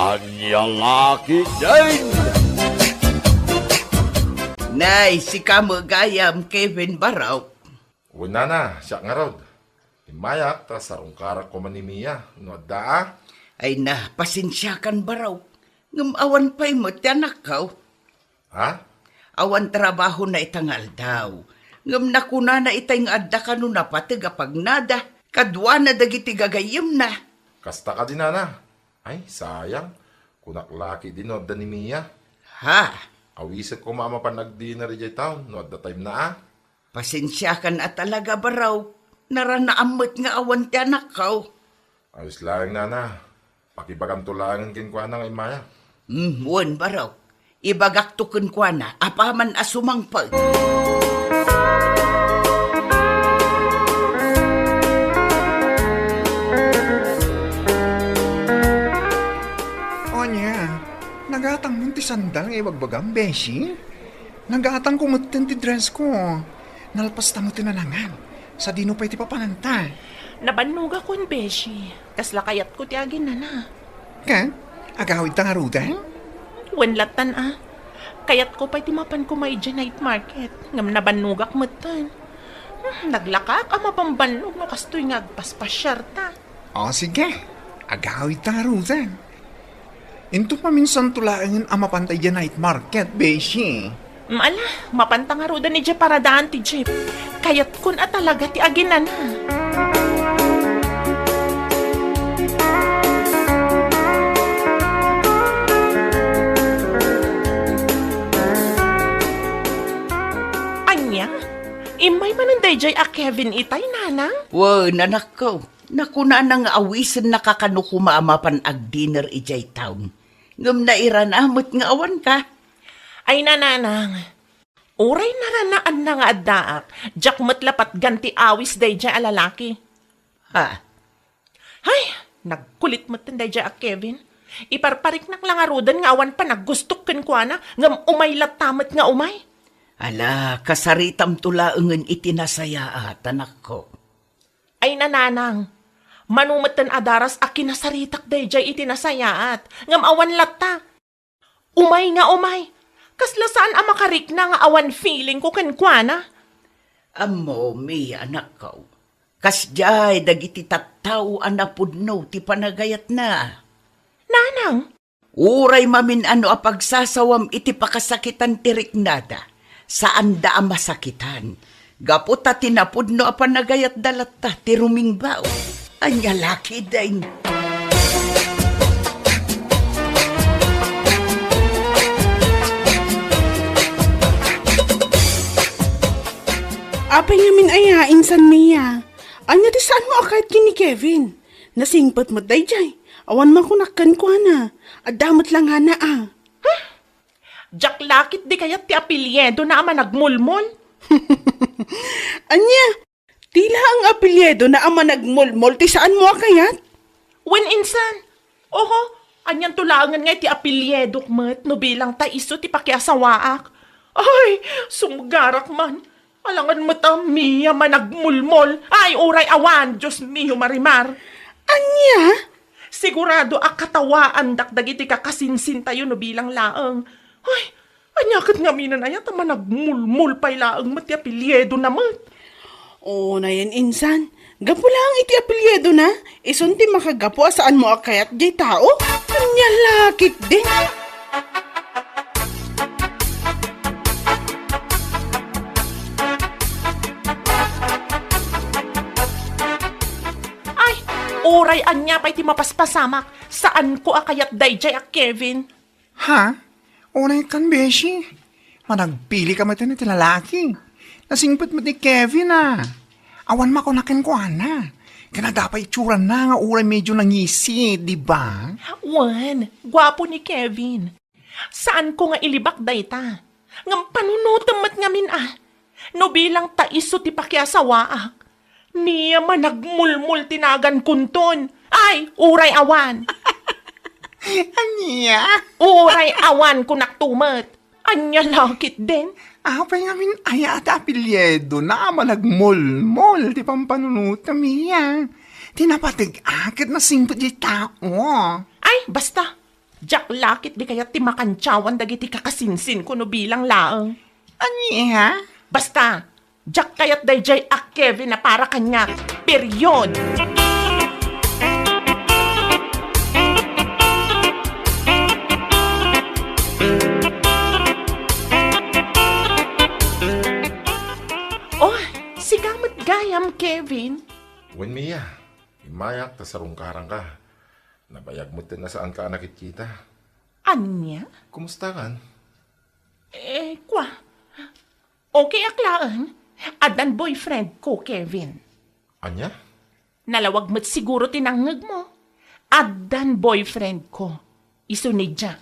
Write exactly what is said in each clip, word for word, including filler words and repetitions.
Ania la ketdin? Nay, sika met gayam, Kevin Barok. Wen, nana, siak ngarud. Immayak ta sarungkarak koma ni Mia no adda a. Ay na, pasensiakan, Barok. Ngem awan pay met ti anakko. Ha? Awan trabahona ita nga aldaw. Ngem nakunana itay nga adda kano napateg a pagnada kaduana dagiti gagayyemna. Kasta kadi, nana? Ay, sayang. Kunak la ketdi no adda ni Mia. Ha? Awisek koma a mapan agdinner idiay town no adda time na a. Pasensiakan a talaga, Barok. Naranaam met nga awan ti anakko. Ayos laeng, nana. Pakibaganto laengen kenkuana nga immayak. Hmm, wen, Barok. Ibagakto kenkuana apaman a sumangpet. Ania, nagatangmon ti sandal nga ibagbagam, Beshi? Nagatangko metten ti dress ko. Nalpasta metten a nangan. Sadino pay ti papananta? Nabannogakon, Beshi. Kasla kayatko ti aginana. Ket, agawidta ngaruden? Wen lattan a. Kayatko pay ti mapan koma idiay night market. Ngem nabannogak metten. Hmm, naglakaak a mabambannog no kastoy nga agpaspasiarta. O, sige. Agawidta ngaruden. Inton maminsanto laengen a mapanta idiay night market, Beshi. Mm, ala, mapanta ngaruden idiay paradaan ti jeep. Kayatkon a talaga ti aginana. Ania? Immay manen daydiay a Kevin itay, nanang? Wen, anakko. Nakunana nga awisennaka kano koma a mapan agdinner idiay town. Ngem nairana met nga awanka. Ay, nanang, uray naranaanna nga addaak, diak met la patgan ti awis daydiay a lalaki. Ha? Ay, nagkulit metten daydiay a Kevin. Iparpariknak la ngaruden nga awan panagustok kenkuana, ngem umay latta met nga umay. Ala, kasaritamto laengen iti nasayaat, anakko. Ay, nanang, mano metten a daras a kinasaritak daydiay iti nasayaat, ngem awan latta. Umay nga umay. Kasla saan a makarikna nga awan feeling ko kenkuana. Ammo, Mia, anakko, kasdiay dagiti tattao a napudno ti panagayatna. Nanang? Uray mamin-ano a pagsasawam iti pakasakitan ti riknada, saanda a masakitan. Gapu ta ti napudno a panagayatda latta ti rumingbaw. Ania la ketdin? Apay ngamin aya, insan Mia? Ania ti saanmo a kayat ken ni Kevin? Nasingpet met daydiay. Awan makunak kenkuana. Adda met la ngana a. Diak la ketdi kayat ti apelyidona a Managmulmol. Ania? Ti laeng apelyidona a Managmulmol ti saanmo a kayat? Wen, insan. Oho, anianto laengen nga iti apelyidok met no bilang ta isu ti pakiasawaak. Ay, sumgarak man. Alangan met a Mia Managmulmol. Ay, uray awan, Dios mio, Marimar. Ania? Sigurado a katawaandak dagiti kakasinsintayo no bilang laeng. Ay, ania ket ngamin aya ta Managmulmol pay laeng met ti apelyidona met? Unayen, insan, gapu laeng iti apelyidona, isun ti makagapu a saanmo a kayat diay tao? Ania la ketdin? Ay, uray ania pay ti mapaspasamak, saanko a kayat daydiay a Kevin. Ha? Unaykan, beshi. Managpilika met iti lalaki. Nasingpet met ni Kevin, a. Awan makunak kenkuana. Ken adda pay itsurana nga uray medio nangisit, di ba? Wen, guapo ni Kevin. Saanko nga ilibak dayta. Ngem panunotem met ngamin a. No bilang ta isu ti pakiasawaak, Mia Managmulmol ti nagankonton. Ay, uray awan. Ania? Uray awan, kunak tumet. Ania la ketdin? Apay ngamin aya ti apelyidona a Managmulmol ti pampanunotem, Mia? Ti napateg-ak ket nasingpet diay tao. Ay, basta. Diak la ketdi kayat ti makantiawan dagiti kakasinsinko no bilang laeng. Ania? Basta, diak kayat daydiay a Kevin a para kaniak. Period! Oh, sika met gayam, Kevin. Wen, Mia, immayak ta sarungkarangka. Nabayag met ti nasaanka a nakitkita. Ania? Kumustakan? Eh, kwa. Okay ak laeng. Addan boyfriendko, Kevin. Ania? Nalawag met siguro ti nangngegmo. Addan boyfriendko. Isu ni Jack.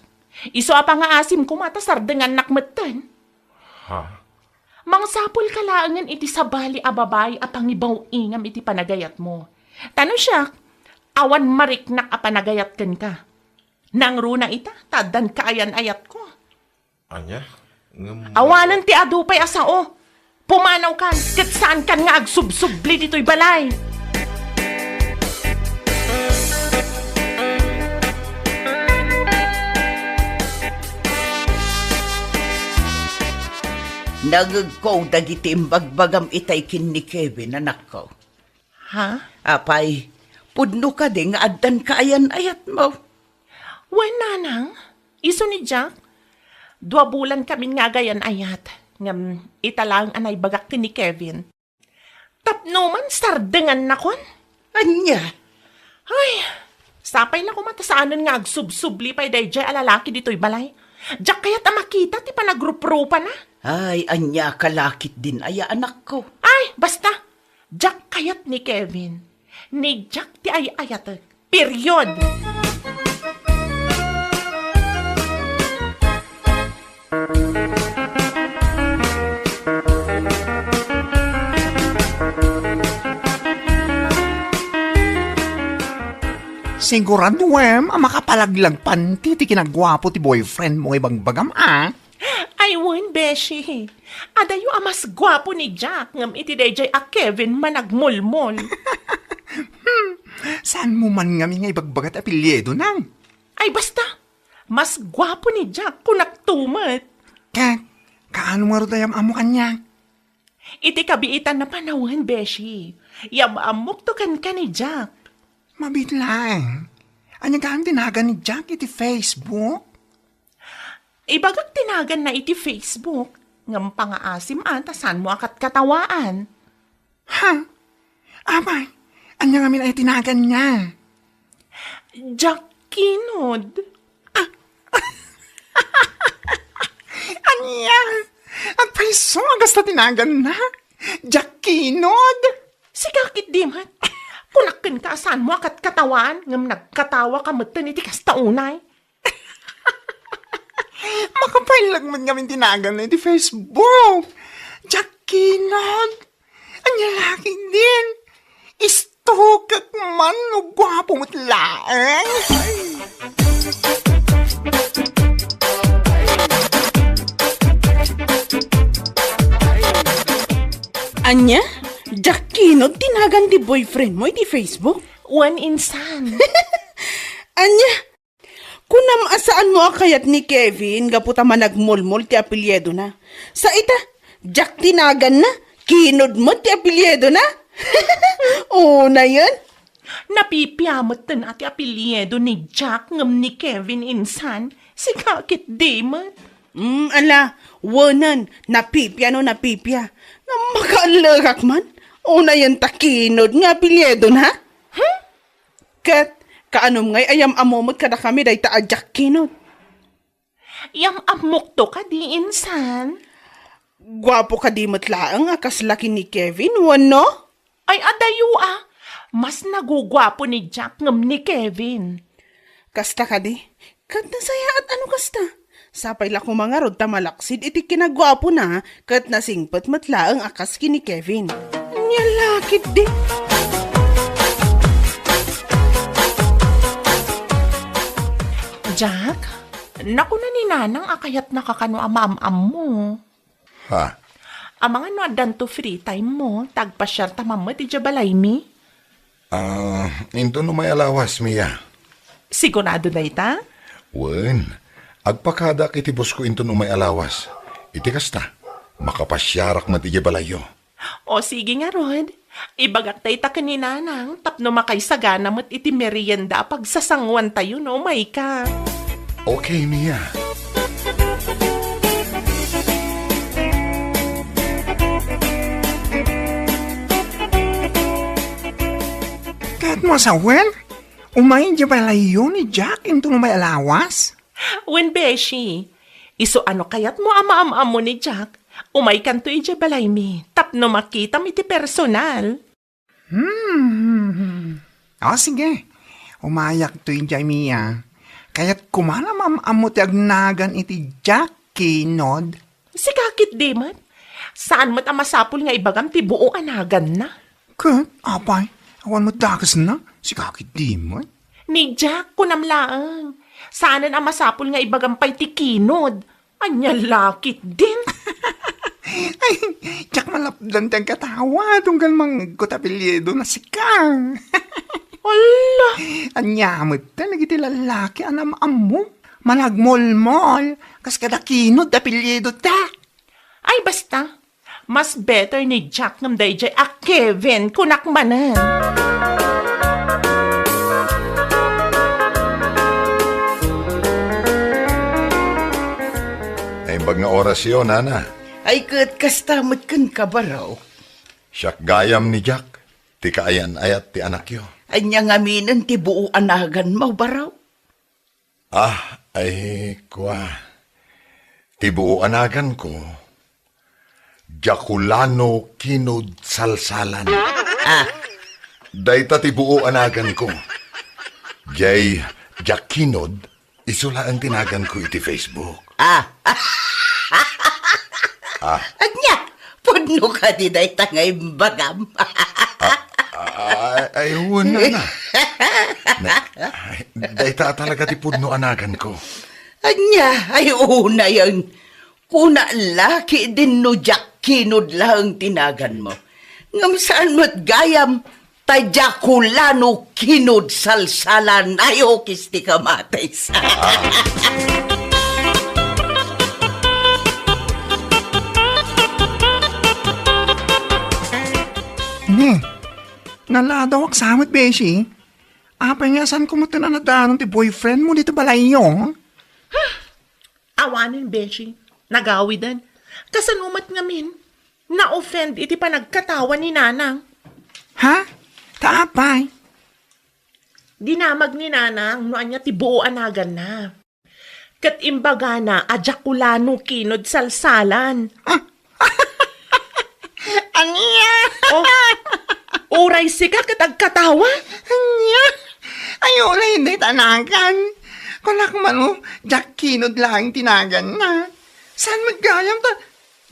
Isu a pangaasim koma ta sardengannak metten. Ha? Mangsapulka laengen iti sabali a babai a pangibaw-ingam iti panagayatmo. Ta no siak, awan mariknak a panagayat kenka. Nangruna ita, ta addan kaayan-ayatko. Ania? Ngem awanen ti adu pay a sao. Pumanawkan, ket saankan nga agsubsubli ditoy balay. Nangngegko dagiti imbagbagam itay ken ni Kevin, anakko. Ha? Apay, pudno kadi nga addan kaayan-ayatmo? Wen, nanang, isu ni Jack. Dua bulan kamin nga agayan-ayat, ngem ita laeng a naibagak ken ni Kevin. Tapno man sardengannakon. Ania? Ay, sapay la koma ta saanen nga agsubsubli pay daydiay a lalaki ditoy balay. Diak kayat a makita ti panagruprupana. Ay, ania ka la ketdin aya, anakko? Ay, basta. Diak kayat ni Kevin. Ni Jack ti ay-ayatek. Period! Siguraduem a makapalaglag panti ti kinaguapo ti boyfriend mo nga ibagbagam, a? Ay, wen, beshi. Adayo a mas guapo ni Jack ngem iti daydiay a Kevin managmulmol. Hmm, saan mo man ngamin nga ibagbaga ti apelyido na? Ay, basta. Mas guapo ni Jack, kunakto met. Ket, kaano ngarud a yam-ammo kaniak? Iti kabiitan a panawen, beshi. Yam-ammokto kenka ni Jack. Mabiit laeng. Ania gayam ti nagan ni Jack iti Facebook? Ibagak ti naganna iti Facebook, ngem pangaasim a ta saanmo a katkatawaan. Ha? Apay, ania ngamin aya ti naganna? Jack Kinod. Ah. Ania? Agpayso a kasta ti naganna? Jack Kinod? Sika ketdi met. Kunak kenka a saanmo a katkatawaan, ngem nagkatawaka metten iti kasta unay. Makapailag met ngamin ti naganna iti Facebook. Jack Kinod. Ania la ketdin? Istukek man no guapo met laeng. Ania? Jack Kinod ti nagan ti boyfriend mo iti Facebook? Wen, insan. Ania? Kunam a saanmo a kayat ni Kevin gapu ta managmulmol ti apelyidona. Sa ita, Jack ti naganna, Kinod met ti apelyidona. Unayen. Napipia metten a ti apelyido ni Jack ngem ni Kevin insan, sika ketdi met. Mm, ala, wenen, napipia no napipia. Ngem makaallekak man, unayen ta Kinod nga apelyidona. Hmm? Ket, kaanom ngay a yam-ammo met kadakami dayta a Jack Kinod? Yam-ammokto kadi, insan? Guapo kadi met laeng a kasla ken ni Kevin, wenno? Ay, adayo a. Mas naguguapo ni Jack ngem ni Kevin. Kasta kadi? Ket nasayaat a no kasta. Sapay la koma ngarud ta malaksid iti kinaguapona ket nasingpet met laeng a kas ken ni Kevin. Nia la ketdi. Jack, nakuna ni Nanang a kayatnaka kano a maam-ammo. Ha? Amangan no addanto free time mo, ta agpasiarta man met idiay balaymi. Ah, intono may a lawas, Mia? Sigurado dayta? Wen, agpakadak iti busko inton umay a lawas. Iti kasta, makapasiarak met idiay balayyo. O sige ngarud, ibagak dayta ken ni Nanang tapno makaisagana met iti merienda a pagsasanguantayo no umayka. Okay, Mia. Ket mo sawen, umay idiay balayyo ni Jack inton umay a lawas? Wen, beshi. Isu a no kayatmo a maam-ammo ni Jack, umaykanto idiay balaymi tapno makitam iti personal. Hmm. O, sige. Umayakto idiay, Mia. Kayatko man a maam-ammo ti agnagan iti Jack Kinod. Sika ketdi met. Saan met a masapul nga ibagam ti buo a naganna. Ket, apay, awan met dakesna. Sika ketdi met. Ni Jack, kunam laeng. Saanen a masapul nga ibagam pay ti Kinod. Ania la ketdin? Ay, diak malapdan ti agkatawa, tunggal mangngegko ti apelyido na sika. Ala! Ania met ta dagiti lallaki a naam-ammo? Managmolmol, kas kada Kinod ti apelyido ta. Ay, basta. Mas better ni Jack ngem daydiay a Kevin, kunak manen. Naimbag nga orasyo, Nana. Ay, ket kasta met kenka, Baro. Siak gayam ni Jack, ti kaayan-ayat ti anakyo. Ania ngaminen ti buo a naganmo, Baro? Ah, ay, kua. Ti buo a naganko, Jakulano Kinod Salsalan. Ah. Dayta ti buo a naganko. Jay Jack Kinod, isu laeng ti naganko iti Facebook. Ah. Ah. Ania? Pudno kadi dayta nga imbagam? Ah, ah, ay, wen, Nana. Na, ay, dayta talaga ti pudno a naganko. Ania? Ay, unayen. Kuna la ketdin no Jack Kinod laeng ti naganmo. Ngem saan met gayam, ta Jakulano Kinod Salsalan, ay, okis ti kamatis. Ne, naladawak sa met, beshi. Apay nga saanko met a nadanon ti boyfriend mo dita balayyo? Awanen, beshi. Nagawiden. Kasano met ngamin? Na-offend iti panagkatawa ni Nanang. Ha? Ta apay? Dinamag ni Nanang no ania ti buo a naganna. Ket imbagana a Jakulano Kinod Salsalan. Ah, Ania? Oh, uray sika ket agkatawa? Ania? Ay, uray dayta nagan. Kunak mano, Jack Kinod laeng ti naganna. Saan met gayam ta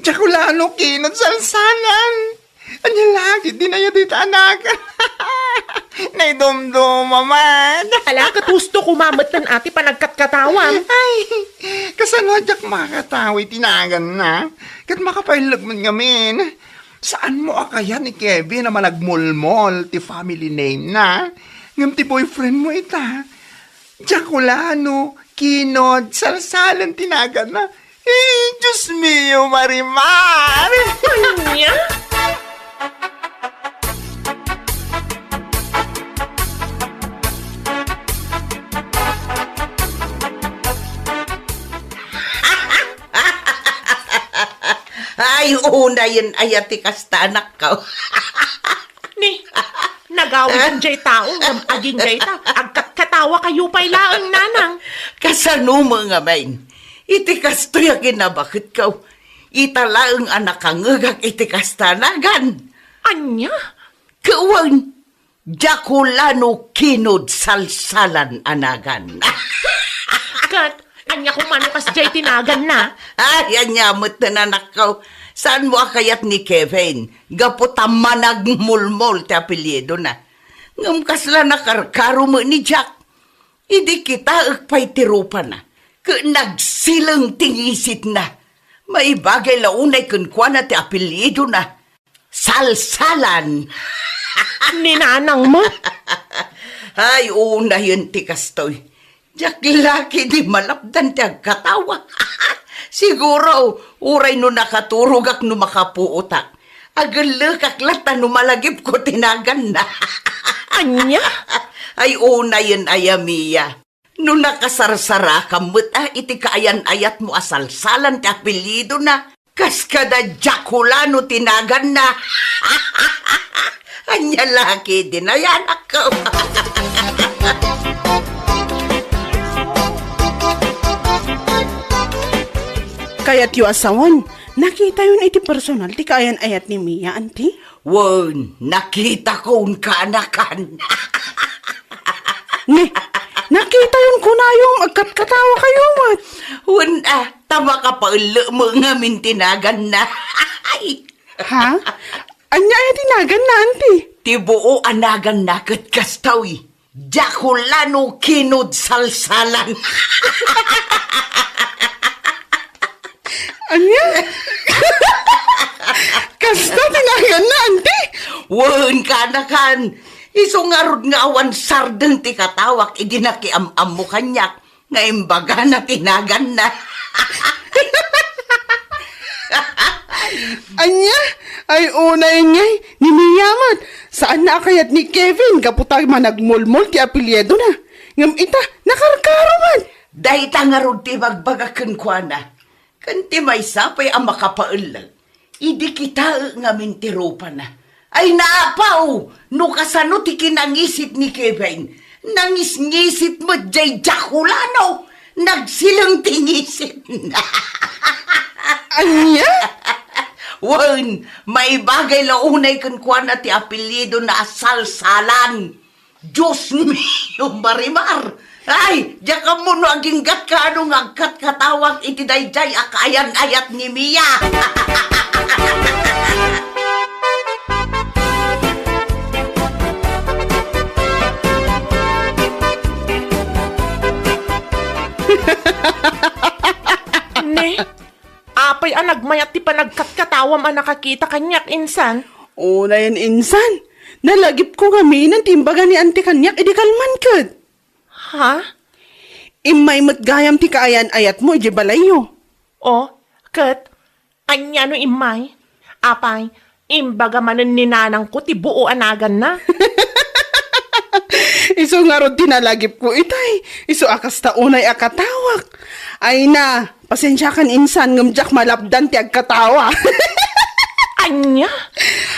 Jakulano Kinod Salsalan? Ania la ketdin aya dayta nagan? Naidumduma man. Ala, ket husto koma met ti panagkatkatawam. Ay, kasano a diak makakatawa iti naganna? Ket makapailleg met ngamin. Saanmo a kayat ni Kevin a managmolmol ti family name na? Ngem ti boyfriend mo ita, Jakulano Kinod Salsalan ti naganna. Eh, Diyos mio, Marimar! Ania? Ay, unayen aya ti kasta, anakko. Ni, nagawid jay tao ngem agingga ita, agkatkatawa kayo pay laeng, Nanang. Kasano met ngamin? Iti kastoy a kinabaketko, ita laeng a nakangngegak iti kasta a nagan. Ania? Ket wen, Jakulano Kinod Salsalan a nagan. Ket, ania koma no kasdiay ti naganna? Ay, ania met, anakko. Saanmo a kayat ni Kevin, gapu ta managmolmol ti apelyidona. Ngem kasla nakarkaro met ni Jack. Idi kitaek pay ti rupana, ket nagsileng ti ngisitna. Maibagay la unay kenkuana ti apelyidona. Salsalan. Ni Nanang met? Ay, unayen ti kastoy. Diak la ketdi malapdan ti agkatawa. Siguro, uray no nakaturogak no makapuotak. Agellekak latta no malagipko ti naganna. Ania? Ay, unayen aya, Mia. No nakasarsarakam met a iti kaayan-ayatmo a salsalan ti apelyidona, kas kada Jakulano ti naganna. Ania la ketdi, anakko. Kayatyo a sawen, nakitayon iti personal ti kaayan-ayat ni Mia, anti? Wen, nakitakon, kanakan. Ne, nakitayon kunayom, agkatkatawakayo met. Wen, a, ta makapaellek met ngamin ti naganna. Ay. Ha? Ania aya ti naganna, anti? Ti buo a naganna ket kastoy. Jakulano kinod salsalan. Ania? Kasta ti naganna, anti? Wen, kanakan. Isu ngarud nga awan sardeng ti katawak idi nakiam-ammo kaniak nga imbagana ti naganna. Ania? Ay, unay ngay, ni Mia met. Saanna a kayat ni Kevin gapu ta managmulmol ti apelyidona. Ngem ita, nakarkaro met. Dayta ngarud ti ibagbagak kenkuana. Ken ti maysa pay a makapaellek, idi kitaek ngamin ti rupana. Ay, naapaw! No kasano ti kinangisit ni Kevin, nangisngisit met jay Jakulano. Nagsileng ti ngisit. Ania? Wen, maibagay la unay kenkuana ti apelyidona a Salsalan. Dios mio, Marimar! Ay, diak ammo no aginggatka no nga agkatkatawak iti daydiay a kaayan-ayat ni Mia. Ne? Apay a nagmayat ti panagkatkatawam a nakakita kaniak, insan? Unayen, insan. Nalagipko ngamin ti imbaga ni Auntie kaniak idi kalman ket. Ha? Immay met gayam ti kaayan-ayatmo idiay balayyo. O, ket ania no immay? Apay, imbaga manen ni nanangko ti buo a naganna. Isu ngarud ti nalagipko itay. Isu a kasta unay a katawak. Ay na, pasensiakan insan ngem diak malapdan ti agkatawa. Ania?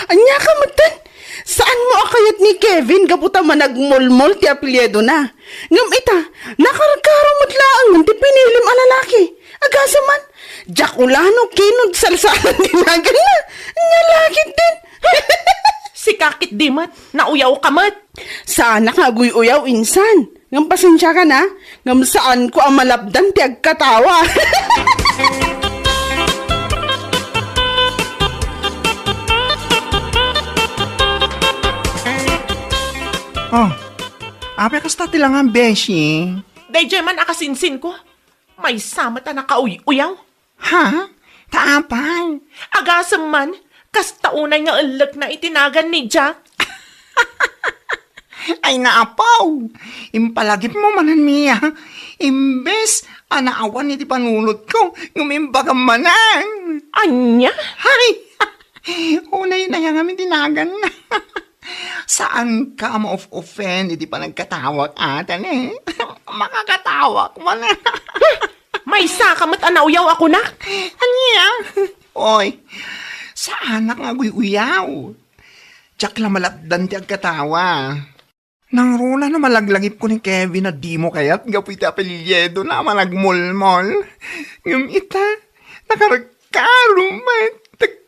Ania ka metten? Saanmo a kayat ni Kevin gapu ta managmulmol ti apelyidona. Ngem ita, nakarkaro met laeng ti pinilim a lalaki. Agasem man, Jakulano kinod Salsalan ti naganna. Nia la ketdin. Sika ketdi met, nauyaw ka met. Saanak nga aguy-uyaw, insan. Ngem pasensiakan a, ngem saanko a malapdan ti agkatawa. Oh, apay kasta ti langan, beshi? Daydiay man a kasinsinko. Maysa met a nakauy-uyaw. Ha? Ta apay? Agasem man, kasta unay nga ellekna iti nagan ni Jack. Ay, naapaw! Impalagipmo manen, Mia. Imbes a naawan iti panunotko, ngem imbagam manen. Ania? Ay! Unay na yan ngamin ti nagan. Saanka a ma-off-offend iti panagkatawak, atan, eh. Makakatawak man. Maysa ka met a nauyaw a kunak. Ania? Oy, saanak nga aguy-uyaw. Diak la malapdan ti agkatawa. Nangruna no malaglagipko ni Kevin a dimo kayat gapu iti apelyidona a managmulmol. Ngem ita, nakarkaro met.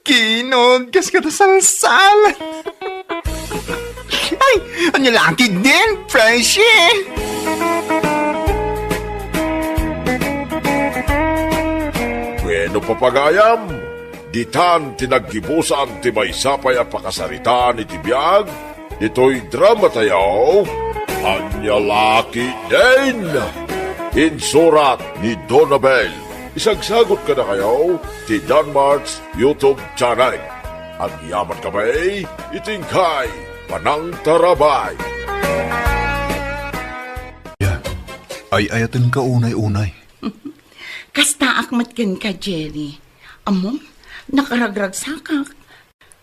Kinod, kas kada Salsalan. Ay, ania la ketdin, Freshy? Bueno, papagayam, ditan ti naggibusan ti maysa pay a pakasaritaan iti biag ditoy dramatayo, Ania la ketdin? Insurat ni Donabel. Isagsagut kadakayo ti Danmart's YouTube channel. Agyaman kami iti inkay panangtarabay. Ya. Ay-ayatenka unay-unay. Kastaak met kenka, Jerry. Ammom, nakaragragsakak.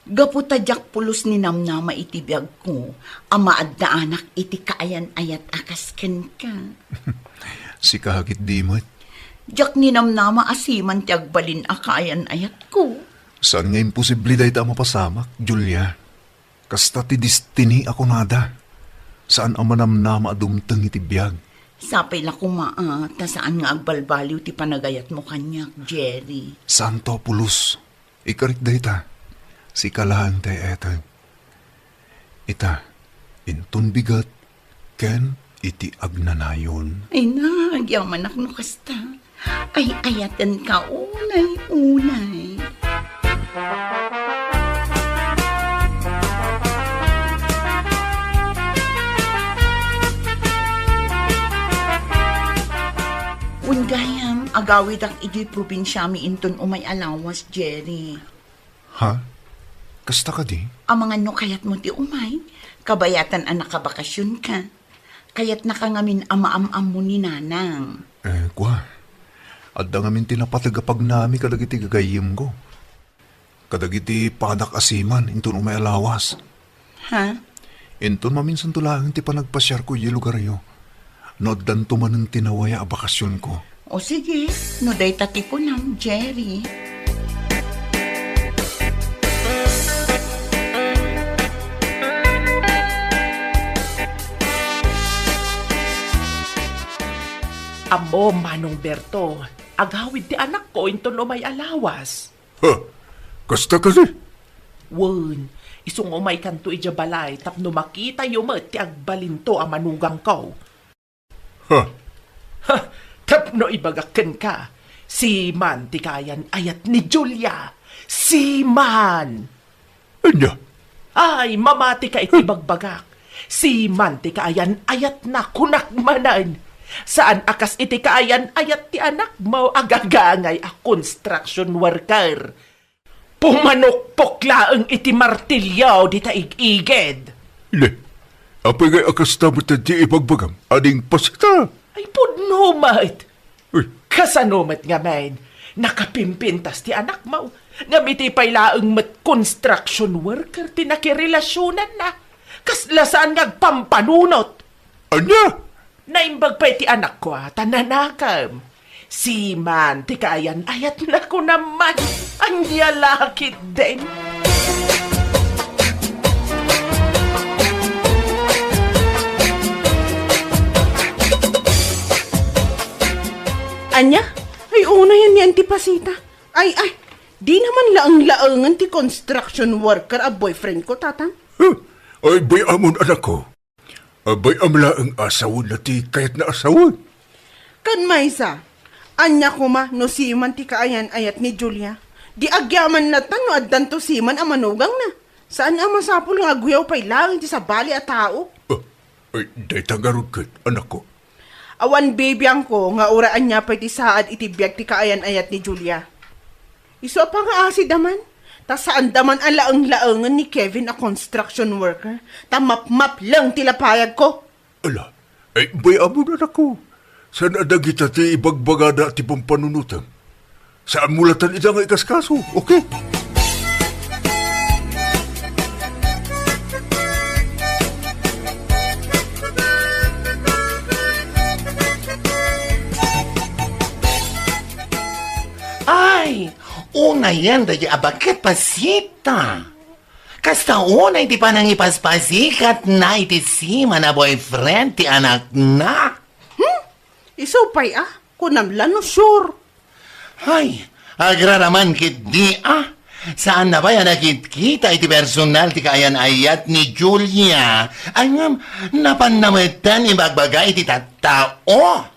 Gapu ta diak pulos ninamnama iti biagko a maaddaanak iti kaayan-ayat a kas kenka. Sika ketdi met. Diak ninamnama a siman ti agbalin a kaayan-ayatko. Saan nga imposible dayta a mapasamak, Julia. Kasta ti destiny a kunada. Saan a manamnama a dumteng iti biag. Sapay la koma, a, ta saan nga agbalbaliw ti panagayatmo kaniak, Jerry. Santo a pulos. Ikarik dayta. Sika laeng ti ay-ayaten. Ita, inton bigat, ken iti agnanayon. Ay na, agyamanak no kasta. Ay-ayatenka unay-unay. Wen gayam, agawidak idiay probinsiami inton umay a lawas, Jerry. Ha? Kasta kadi? Amangan no kayatmo ti umay, kabayatan a nakabakasionka. Kayatnaka ngamin a maam-ammo ni Nanang. Eh, kua. Adda ngamin ti napateg a pagnami kadagiti gagayyemko. Kadagiti padak a siman inton umay a lawas. Ha? Inton maminsanto laeng ti panagpasiarko idiay lugaryo. No addanto manen ti nawaya a bakasionko. O sige, no dayta ti kunam, Jerry. Ammom, Manong Berto, agawid ti anakko inton umay a lawas. Ha? Kasta kadi? Wen, isu nga umaykanto idiay balay tapno makitayo met ti agbalinto a manugangko. Ha? Ha? Tapno ibagak kenka, siman ti kaayan-ayat ni Julia. Siman! Ania? Ay, mamatika iti bagbagak. Siman ti kaayan-ayatna, kunak manen. Saan a kas iti kaayan-ayat ti anakmo a gagangay a construction worker. Pumanukpok laeng iti martilio dita ig-igid. Ne, apay ngay a kasta met ti ibagbagam, ading pasita? Ay, pudno met. Uy. Kasano met ngamin, nakapimpintas ti anakmo, ngem iti pay laeng met construction worker ti nakirelasionanna. Kasla saan nga agpampanunot. Ania? Naimbag pay ti anakko a ta nanakem. Siman ti kaayan-ayatna, kunam man. Ania la ketdin? Ania? Ay, unayen ni Auntie Pasita. Ay, ay, dina man laeng-laengen ti construction worker a boyfriend ko, Tatang. Huh? Ay, bay-amon, anakko. Abay, amlaeng asawenna ti kayatna a sawen. Ken maysa, ania koma no siman ti kaayan-ayat ni Julia? Di agyaman latta no addanto siman a manugangna. Saan a masapul nga agwiaw pay laeng ti sabali a tao. Ah, ay, dayta ngarud ket, anakko. Awan bibiangko nga uray ania pay ti saad iti biag ti kaayan-ayat ni Julia. Isu a pangaasida man, ta saanda man a laeng-laengen ni Kevin a construction worker, ta mapmapleng ti lapayagko. Ala, ay, bay-amon, anakko. Saan a dagita ti ibagbagada ti pampanunotem? Saanmo latta ida nga ikaskaso, okay? Ay, unayen daydi a baket, Pasita. Kasta unay ti panangipaspasikatna iti siman a boyfriend ti anakna. Hmm? Isu pay a, kunam la no sure. Ay, agraraman ketdi a. Saanna pay a nakitkita iti personal ti kaayan-ayat ni Julia. Ay ngem, napanna metten ibagbaga iti tattao.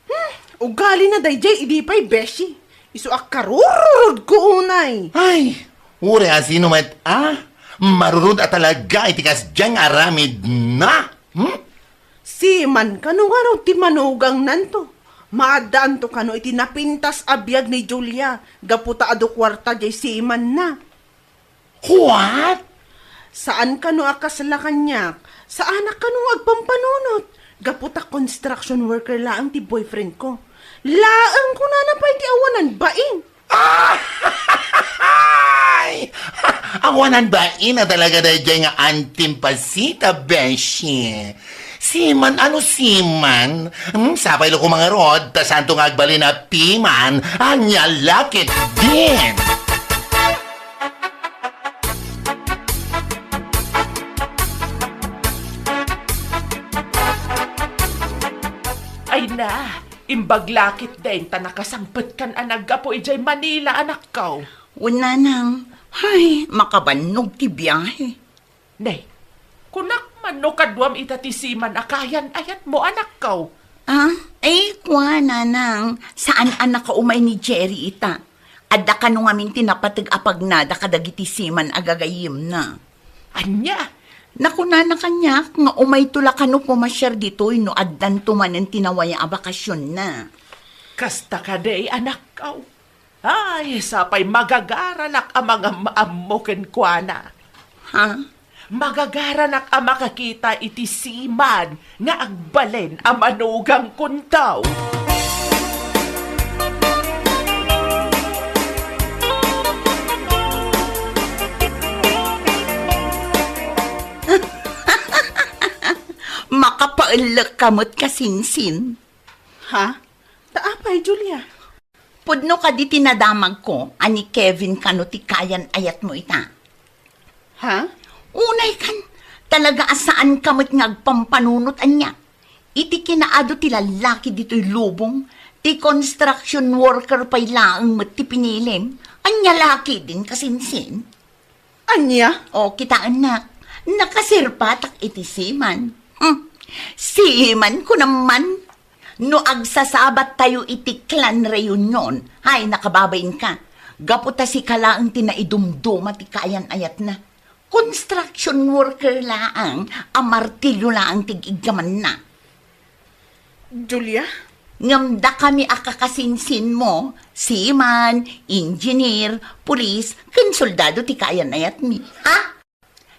Hmm, ugalina daydiay idi pay, beshi. Isu a karururudko unay. Ay, uray a sino met a, marurud a talaga iti kasdiay nga aramidna. Hmm? Siman kano ngarud ti manugangnanto. Maaddaanto kano iti napintas a biag ni Julia gapu ta adu kuarta diay simanna. What? Saan kano a kasla kaniak? Saanak kano nga agpampanunot? Gapu ta construction worker laeng ti boyfriend ko. Laeng kunana pay ti awanan bain. Ay! Awanan bain a talaga daydiay nga antim pasita, beshi. Siman, ano siman? Hmm, sapay lo ko mangarod, ta santo nga agbalin a piman, anya lakit din. Ay na, imbag lakit din ta nakasangpetkan a naggapu idiay Manila, anakko. Wen, nanang, hay, makabannog ti biahe. Ne, kunak man no kaduam ita ti siman a kayan-ayatmo, anakko. Ah, ay, kua, nanang, saan a nakaumay ni Jerry ita. Adda kano ngamin ti napateg a pagnada kadagiti siman a gagayyemna. Ania? Nakunana kaniak nga umayto la kano pumasiar ditoy no addanto manen ti nawaya a bakasionna. Kasta kadi, anakko. Ay, sapay magagaranak a mangam-ammo kenkuana. Ha? Magagaranak a makakita iti siman nga agbalin a manugang kunto. Makapaellek ka met, kasinsin. Ha? Ta apay, Julia? Pudno kadi ti nadamagko a ni Kevin kano ti kayan-ayatmo ita? Ha? Unay kan, talaga a saan ka met nga agpampanunot ania. Iti kinaadu ti lallaki ditoy lubong, ti construction worker pay laeng met ti pinilim. Ania lakit din, kasinsin? Ania? O, kitaennak, nakasirpatak iti siman. Hmm. Siman kunam man, no agsasabat tayo iti clan reunion, hay, nakababain ka. Gapu ta sika laeng ti naidumduma ti kayan-ayatna. Construction worker laeng a martilyo laeng ti iggamanna. Julia? Ngem dakami a kakasinsinmo, seaman, engineer, pulis, ken soldado ti kayan-ayatmi. Ha?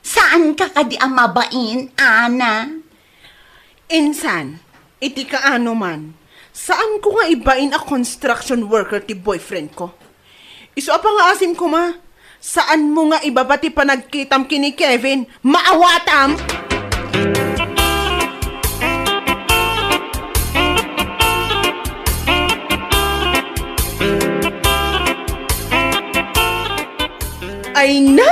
Saanka kadi a mabain, Ana? Insan, iti kaano man, saanko nga ibain a construction worker ti boyfriend ko. Isu a pangaasim koma, saanmo nga ibaba ti panagkitam ken ni Kevin. Maawatam! Ay na!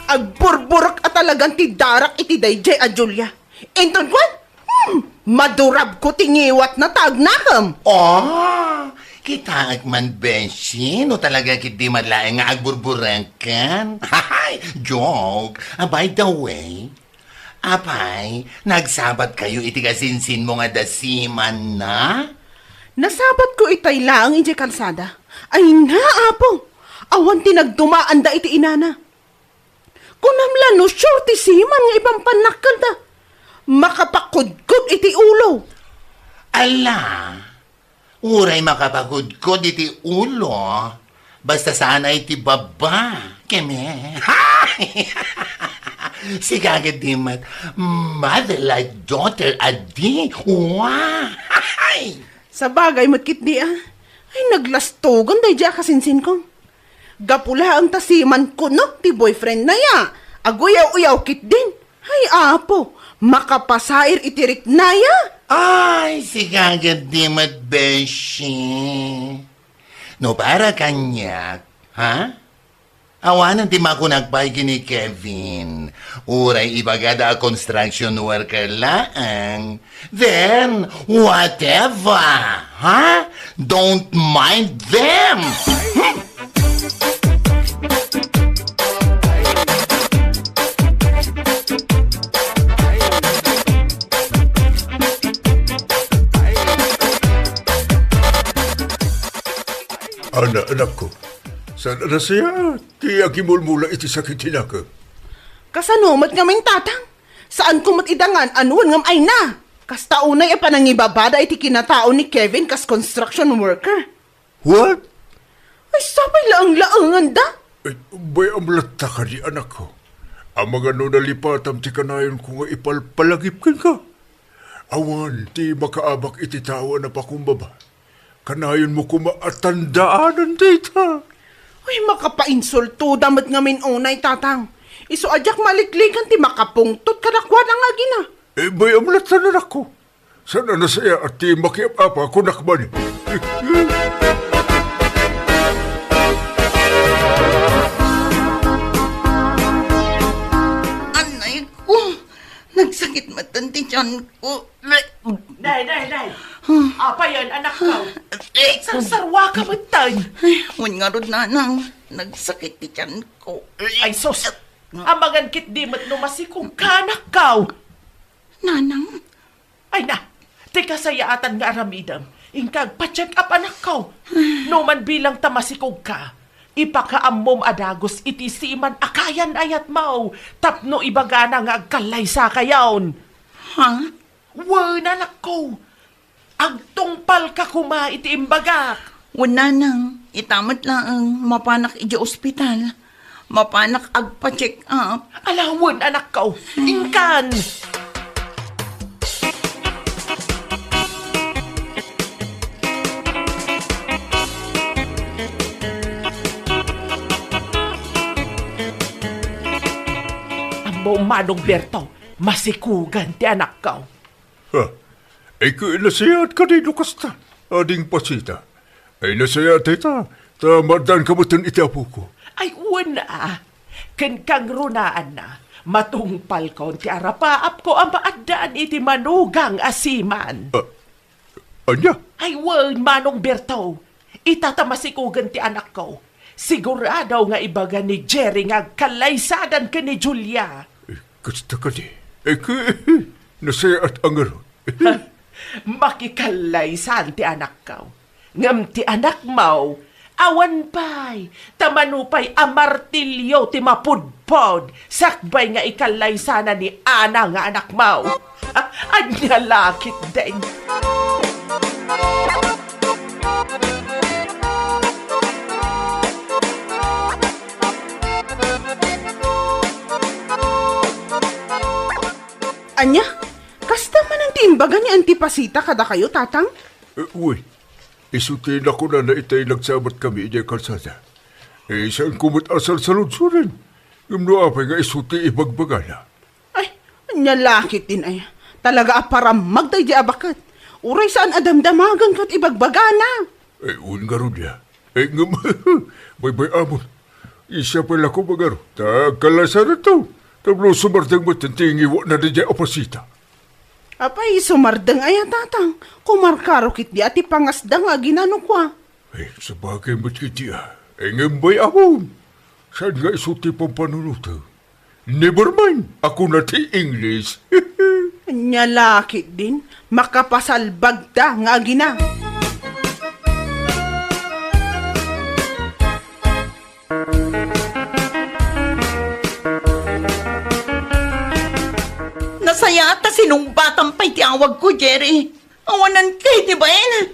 Agburburek a talagan ti darak iti daydiay a Julia. Inton kuan, hmm, madurabko ti ngiwatna ta agnakem. Oh, kitaek man, beshi, no talaga ketdi met laeng nga agburburengken. Hay, joke. Ah, by the way, apay, nagsabat kayo iti kasinsinmo nga dasimanna? Nasabatko itay laeng idiay kalsada. Ay na, Apo! Awan ti nagdumaanda iti inana. Kunam la no sure ti siman nga ipampannakkel ta makapakudkod iti ulo. Ala, uray makapakudkod iti ulo, basta saan a iti baba, keme. Sika ketdi met, mother like daughter, adi. Wa! Sabagay met ketdi a. Ay, naglastogan daydiay a kasinsinko. Gapu laeng ta siman kuno ti boyfriendna ya. Aguyaw-uyaw ketdin. Ay, Apo, makapasair iti riknaya. Ay, sika ketdi met, beshi. No para kaniak, ha? Awanen ti makunak pay ken ni Kevin. Uray ibagada a construction worker laeng. Then, whatever, ha? Don't mind them. Hmm? Ana, anakko, saan a nasayaat ti agimulmula iti sakit ti nakem? Kasano met ngamin, Tatang? Saanko met idangan, wen ngem ay na. Kasta unay a panangibabada iti kinatao ni Kevin kas construction worker. What? Ay, sapay laeng-laenganda. Ay, bay-am latta kadi, anakko. Amangan no nalipatam ti kanayonko nga ipalpalagip kenka. Awan ti makaabak iti tao a napakumbaba. Kanayonmo koma a tandaanen dayta. Uy, makapainsultoda met ngamin unay, Tatang. Isu a diak maliklikan ti makapungtot kadakuada nga agina. Imbay-am latta, anakko. Saan a nasayaat ti makiap-apa kunak man. Annay ko, nagsakit met ti tianko. Nay, nay, nay. Apay, anakko? Sarsarua ka met. Ay, wen ngarud, nanang, nagsakit ti tianko. Ay, sus! Amangan ketdi met no masikog ka, anakko. Nanang, Ay na, ti kasayaatan nga aramidem, inka agpa-check up, anakko. No man bilang ta masikog ka, ipakaammom a dagus iti seaman a kayan-ayatmo tapno ibagana nga agkallaysakayon. Ha? Wen, anakko. Agtungpalka koma iti imbagak. Wen, nanang, ita met laeng mapanak idiay ospital. Mapanak agpa-check up. Ala wen, anakko. Inkan. Ammom, Manong Berto, masikugan ti anakko. Ha? Ay, nasayaat kadi no kasta, Ading Pasita. Ay, nasayaat dayta, ta maaddaanka metten iti apoko. Ay, wen a. Ken kangrunaanna, matungpalkon ti arapaapko a maaddaan iti manugang a seaman. Ah, ania? Ay, wen, Manong Berto. Ita ta masikugen ti anakko. Sigurado nga ibaga ni Jerry nga agkallaysadan ken ni Julia. Eh, kasta kadi. Eh, ku-, nasayaat a ngarud. Makikallaysan ti anakko. Ngem ti anakmo, awan pay, ta mano pay a martilio ti mapudpod, sakbay nga ikallaysana ni Ana nga anakmo. Ania la ketdin. Ania? Kasta manen ti imbaga ni Anti Pasita kadakayo, Tatang? Eh, uy, isu ti nakunana itay nagsabatkami idiay kalsada. Eh, saanko met a salsaludsoden. Ngem no apay nga isu ti ibagbagana? Ay, ania la ketdin aya. Talaga a parammag daydiay a baket. Uray saan a damdamagan ket ibagbagana. Eh, wen ngarud ya. Eh, ngem, baybay-amon. Siak pay la koma ngarud, ta agkallaysananto. Tapno sumardeng met ti ngiwatna daydiay a Pasita. Apay, sumardeng aya, Tatang? Kumarkaro ketdi a ti pangasda nga agina no kua. Eh, sabagay met ketdi a. Eh, ngem bay-amon. Saan nga isu ti pampanunotayo? Never mind, a kuna ti English. Ania la ketdin, makapasalbagda nga agina. Nasayaat ta sinungbatam pay ti awagko, Jerry. Awanan kay ti bain.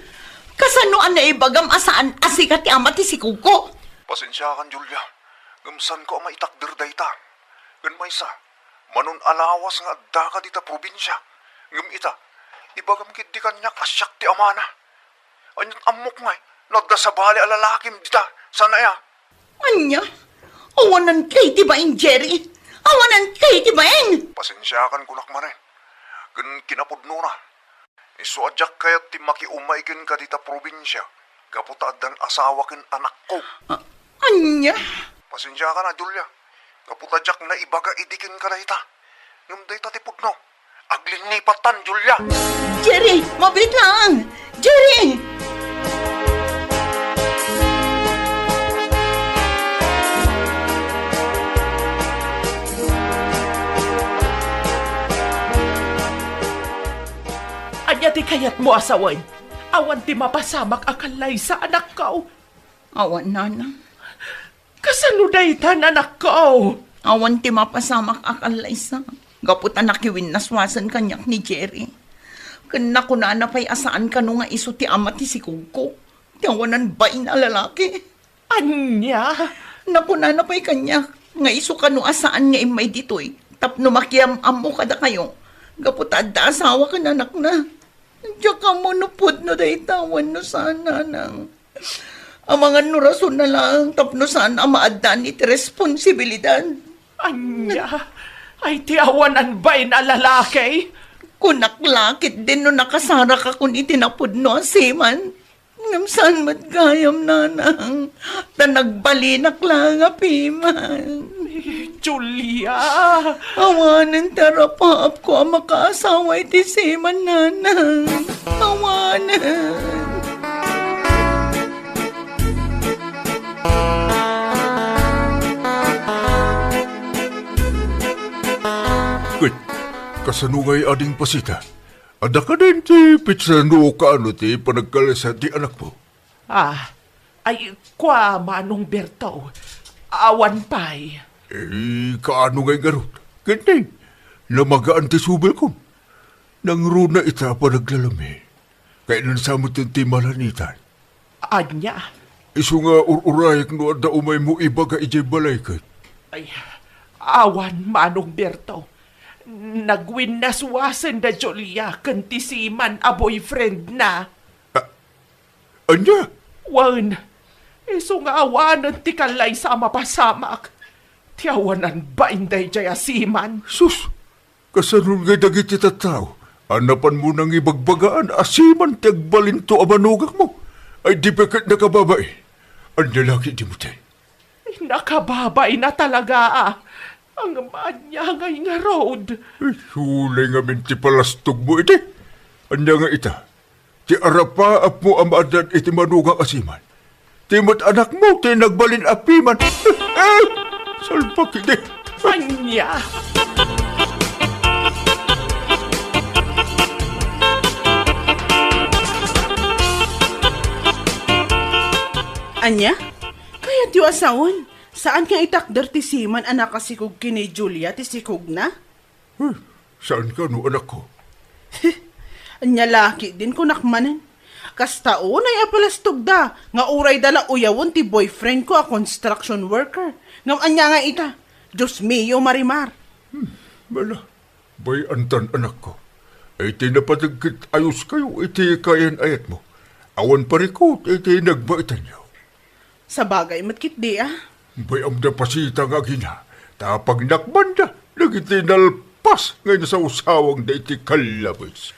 Kasano a naibagam a saan a sika ti ama ti sikogko? Pasensiakan, Julia. Ngem saanko a maitakder dayta. Ken maysa, manon a lawas nga addaka dita probinsia. Ngem ita, ibagam ketdi kaniak a siak ti amana. Ania't ammok ngay no adda sabali a lalakim dita, saan aya? Ania? Awanan kay ti bain, Jerry. Awanan kay ti bain. Pasensiakan kunak manen. Ken kinapudnona, isu a diak kayat ti makiumay kenka dita probinsia gapu ta addan asawa ken anakko. A-, ania? Pasensiakan a, Julia. Gapu ta diak naibaga idi kenka dayta. Ngem dayta ti pudno. Aglinnipatan, Julia! Jerry! Mabiit laeng! Jerry! Ania ti kayatmo a sawen? Awan ti mapasamak a kallaysa, anakko. Awan, nanang. Kasano daytan, anakko? Awan ti mapasamak a kallaysa, gapu ta nakiwinnaswasen kaniak ni Jerry. Ken nakunana pay a saan kano nga isu ti ama ti sikogko, ti awanan bain a lalaki. Ania? Nakunana pay kaniak nga isu kano a saan nga immay ditoy tapno makiam-ammo kadakayo. gapu ta adda asawa ken anakna. Diak ammo no pudno dayta wenno saan, nanang. Amangan no rasonna laeng tapno saan a maaddaan iti responsibilidad. Ania? Ay, ti awanan bain a lalaki? Kunak la ketdin no nakasarakakon iti napudno a seaman. Ngem saan met gayam, nanang, ta nagbalinak laeng a piman. Julia! Awanen ti arapaapko a makaasawa iti seaman, nanang. Awanen. Ket, kasano ngay ading pasita? Adda kadin ti petsa no kaano ti panagkalasa ti anakmo? Ah, ay, kua, Manong Berto. Awan pay. Eh, kaano ngay ngarud? Ket nay, namagaan ti subilkon. Nangruna ita a panaglalami. Kayatna sa met ti malanitan. Ania? Isu nga ur-urayek no adda umaymo ibaga idiay balay ket. Ay, awan, Manong Berto. Nagwinnaswasen da Julia ken ti seaman a boyfriendna. A-, ania? Wen, isu nga awanen ti kallaysa a mapasamak. Ti awanan bain daydiay a seaman. Sus! Kasanon ngay dagiti tattao a napanmo nangibagbagaan a seaman ti agbalinto a manugakmo? Ay, di pay ket nakababai? Ania la ketdin met? Nakababaina talaga, a. Ngem ania ngay ngarud? Ay, sulay ngamin ti palastogmo iti. Ania nga ita? Ti arapaapmo a maaddaan iti manugak a seaman. Ti met anakmo ti nagbalin a piman. Eh, salbak idi. Ania? Ania? Kayatyo a sawen? Saan nga itakder ti seaman a nakasikog ken ni Julia ti sikogna? Hmm, saan kano, anakko? Ania la ketdin kunak manen? Kasta unay a palastogda nga uray da la uyawen ti boyfriendko a construction worker. Ngem ania nga ita? Dios mio, Marimar. Hmm, bala, bay-antan, anakko. Iti napateg ket ayoskayo iti kayan-ayatmo. Awan parikut iti nagbaetanyo. Sabagay met ketdi, a. Bay-am da pasita nga agina, ta pagnakbanda dagiti nalpas nga inasawsawangda iti kallabes.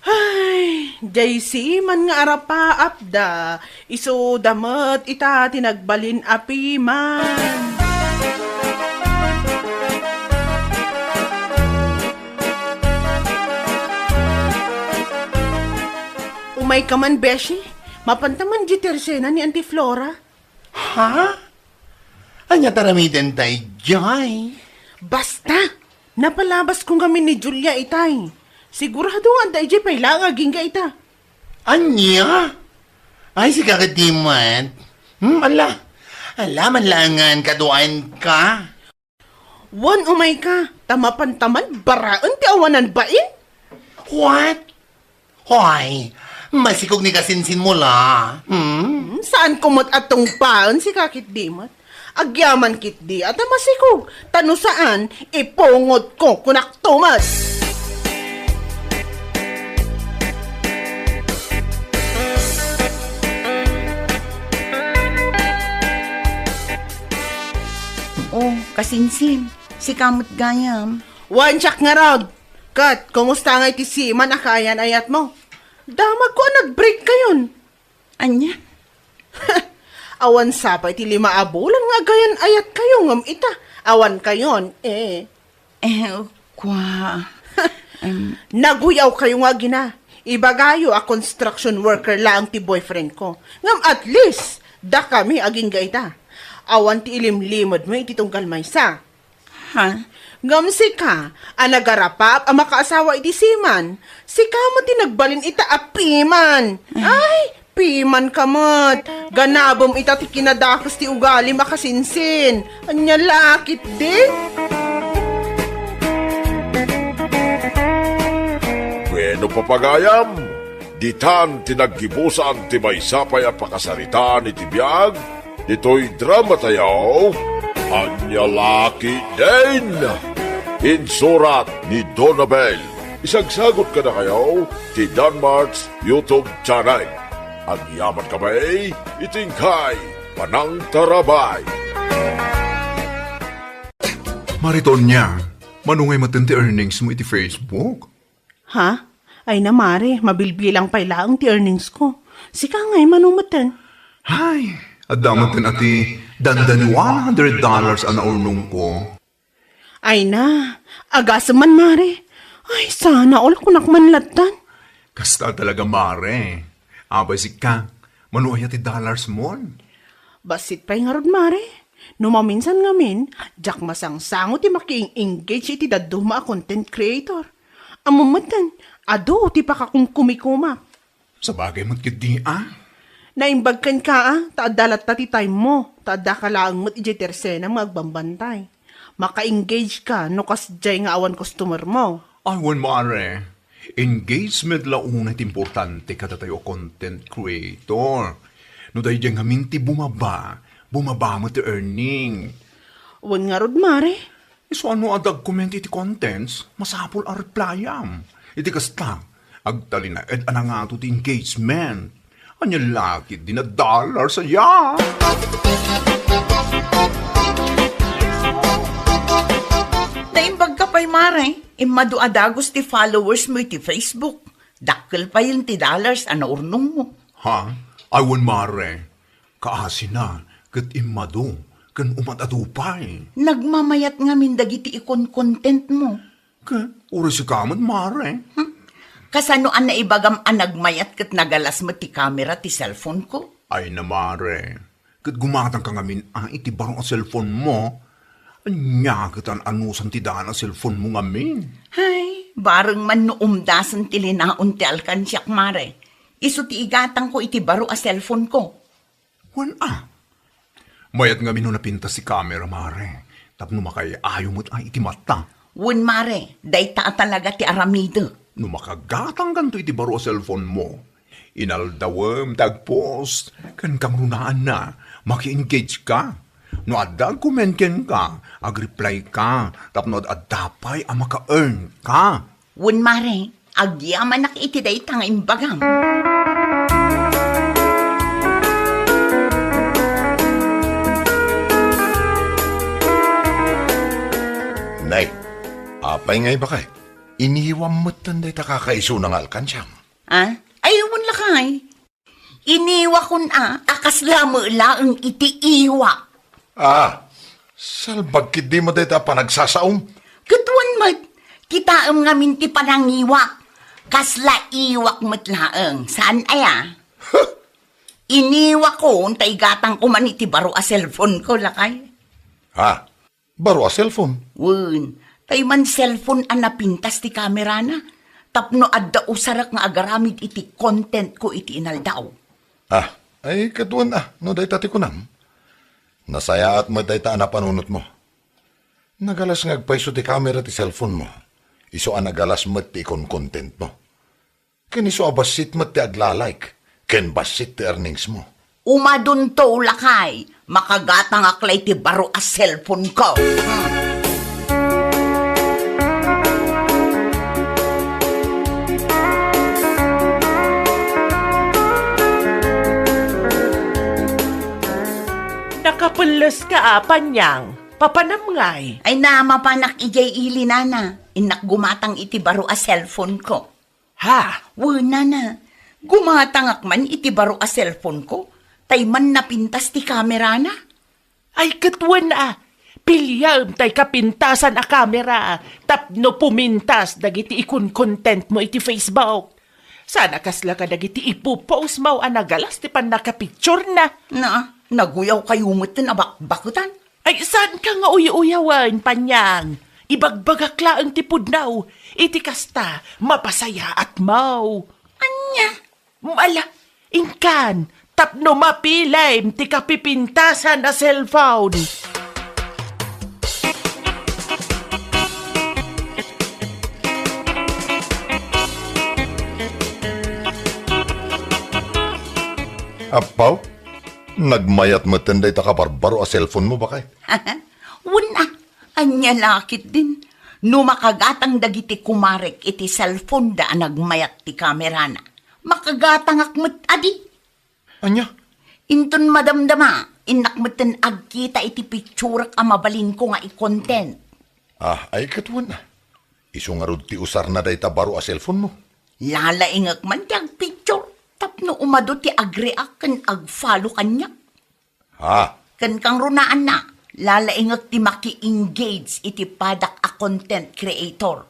Ay, diay seaman nga arapaapda, isuda met ita ti nagbalin a piman. Umayka man, beshi. Mapanta man diay tersena ni Auntie Flora. Ha? Ania ti aramidenta idiay? Basta! Napalabasko ngamin ni Julia itay. Sigurado nga adda idiay pay laeng agingga ita. Ania? Ay, sika ketdi met. Hmm, ala. Ala, man laengen kaduaenka. Wen, umayka, ta mapantaman baraen ti awanan bain. What? Hoy, masikog ni kasinsinmo la. Hmm? Hmm, saanko met a tungpaen sika ketdi met. Agyaman ketdi a ta masikog, ta no saan, ipungotko, kunakto met. O, kasinsin, sika met gayam. Wen, siak ngarud. Ket, kumusta ngay ti seaman a kaayan-ayatmo? Damagko a nag-break kayon. Ania? Awan sa pay ti lima a bulan nga agayan-ayat kayo ngem ita, awan kayon, eh. Eh, kua, em. Naguyaw kayo nga agina. Ibagayo a construction worker laeng ti boyfriend ko. Ngem at least, dakami agingga ita. Awan ti ilimlimedmo iti tunggal maysa. Ha? Ngem sika, a nagarapap a makaasawa iti seaman, sika met ti nagbalin ita a piman. Ay, piman ka met. Ganabem ita ti kinadakes ti ugalim a kasinsin. Ania la ketdi? Bueno, papagayam, ditan ti naggibusan ti maysa pay a pakasaritaan iti biag ditoy drama tayo, Ania la ketdin? Insurat ni Donabel. Isagsagot kadakayo ti Danmart's YouTube channel. Agyaman kami iti inkay panangtarabay. Mare Tonia, mano ngay metten ti earnings mo iti Facebook? Ha? Ay na, mare, mabilbilang pay laeng ti earnings ko. Sika ngay, mano metten? Ay, adda metten a ti dandani one hundred dollars a naurnong ko. Ay na, agasem man, mare. Ay, sana all kunak man lattan. Kasta talaga, mare. Apay sika, mano aya ti dollars mon? Bassit pay ngarud, mare. No maminsan ngamin, diak masangsango ti makieng-engage iti dadduma a content creator. Ammom metten, adu ti pakakumkumikumak. Sabagay met ketdi a. Naimbag kenka a, ta adda latta ti time mo, ta addaka laeng met idiay tersenam nga agbambantay. Maka-engage ka no kasdiay nga awan customer mo. Ay, wen, mare. Engagement la unay ti importante kadatayo a content creator. No daydiay ngamin ti bumaba, bumaba met ti earning. Wen ngarud, mare. Isu a no adda agcomment iti contents, masapul a replyam. Iti kasta, agtalinaed a nangato ti engagement. Ania la ketdi a dollars aya? Naimbag ka pay, mare. Immadu a dagus ti followers mo iti Facebook. Dakkel payen ti dollars a naurnong mo. Ha? Ay, wen, mare. Kaasina ket immadu ken umad-adu pay. Nagmamayat ngamin dagiti ikon-content mo. Ket uray sika met, mare. Hmm? Kasano a naibagam a nagmayat ket nagalas met ti kamera ti cellphone ko? Ay na, mare. Ket gumatangka ngamin a iti baro a cellphone mo. Ania ket an-anusan ti daan a cellphone mo ngamin? Hay, bareng man no umdasen ti linaon ti alkansiak, mare. Isu ti igatangko iti baro a cellphone ko. Wen a. Mayat ngamin no napintas ti kamera, mare, tapno makaay-ayo met a iti mata. Wen, mare, dayta a talaga ti aramidek. No makagatangkanto iti baro a cellphone mo, inaldawem ti agpost ken kangrunaanna, maki-engage ka. No adda agcomment kenka, agreply ka, tapno ad-adda pay a maka-earn ka. Wen, mare, agyamanak iti dayta nga imbagam. Nay, apay nga ibakay? Iniwam metten dayta kakaisuna nga alkansiam. Ah? Ay, wen lakay. Iniwakon a, a kasla met laeng iti iwak. Ah, salbag ketdi met dayta a panagsasaom. Ket wen met, kitaem ngamin ti panangiwak. Kasla iwak met laeng, saan aya? Huh! Iniwakon ta igatangko man iti baro a cellphone ko, lakay. Ha? Baro a cellphone? Wen, tay man cellphone a napintas ti kamerana, tapno adda usarek nga agaramid iti content ko iti inaldaw. Ah, ay, ket wen a, no dayta ti kunam. Nasayaat met dayta a napanunot mo. Nagalas nga agpayso ti kamera ti cellphone mo. Isu a nagalas met ti ikon-content mo. Ken isu a bassit met ti agla-like, ken bassit ti earnings mo. Umadunto, lakay, makagatangak la iti baro a cellphone ko. Hmm. Nakapelles ka a, Panyang. Papanam ngay? Ay na, mapanak idiay ili, nana. Innak gumatang iti baro a cellphone ko. Ha? Wen, nana, gumatangak man iti baro a cellphone ko, tay man napintas ti kamerana. Ay, ket wen a, piliam tay kapintasan a kamera tapno pumintas dagiti ikon-content mo iti Facebook. Sana kasla kadagiti ipopost mo a nagalas ti pannakapicturena. Na, naguyaw kayo met ti nabakbaketan. Ay, saanka nga uy-uyawen, Panyang? Ibagbagak laeng ti pudno. Iti kasta, mapasayaat mo. Ania? Ala, inkan, tapno mapilim ti kapipintasan a cellphone. Appaw, nagmayat metten dayta kabarbaro a cellphone mo, bakay? Wen a, ania la ketdin? No makagatang dagiti kumarek iti cellphone-da a nagmayat ti kamerana, makagatangak met adi. Ania? Inton madamdama, innak metten agkita iti picturak a mabalinko nga i-content. Ah, ay ket wen. Isu ngarud ti usarna dayta baro a cellphone-mo? Lalaingek man ti agpicture tapno umadu ti agreact ken agfollow kaniak. Ha? Ken kangrunaanna, lalaingek ti maki-engage iti padak a content creator.